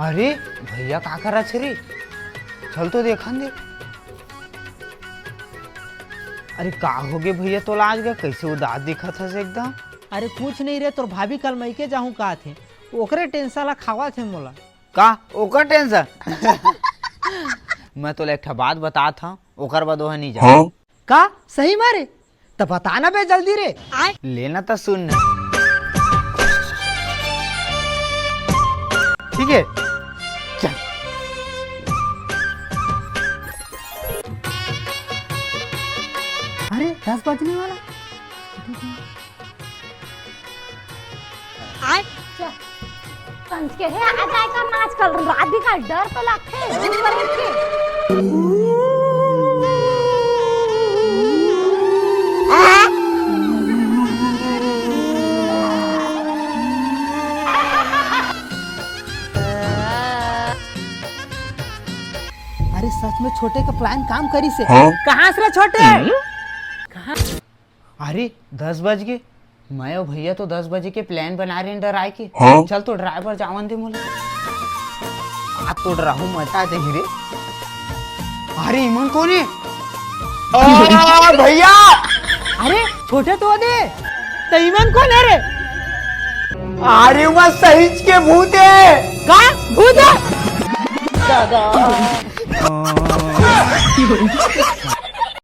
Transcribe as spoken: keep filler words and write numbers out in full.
अरे भैया, का करत हे रे? चल तो देखन दे। अरे का होगे भैया, तोला आज गा कइसे उदास दिखत हस एकदम? अरे कुछ नहीं रे, तोर भाभी कल मइके जाहूं काहत हे, ओकरे टेंशन ला खावत हे मोला। का ओकर टेंशन? मैं तोला एक ठा बात बतात हंव, ओकर बाद ओह नहीं जाए। हाँ? का सही मा रे? त बता ना बे जल्दी रे। लेना त सुन ना। ठीक है, चल। अरे दस बजने वाला। आय, चल। संझ के हे, आ जाए का नाच कल रात भी का डर तो लगथे, ऊपर के। अरे सच में छोटे का प्लान काम करिस हे। हाँ? कहाँ से रे छोटे? कहाँ? अरे दस बज गे, मैं अउ भैया तो दस बजे के प्लान बना रहे हैं डराए के। हाँ? चल तो ड्राइवर जावन दे मोला। आज तो डराहूं, मजा आ जाही रे। अरे इमन कोन हे? आ, भैया! अरे छोटे तो दे, त इमन कोन हे रे? अरे वो सहिंच के भूत हे। का भूत हे?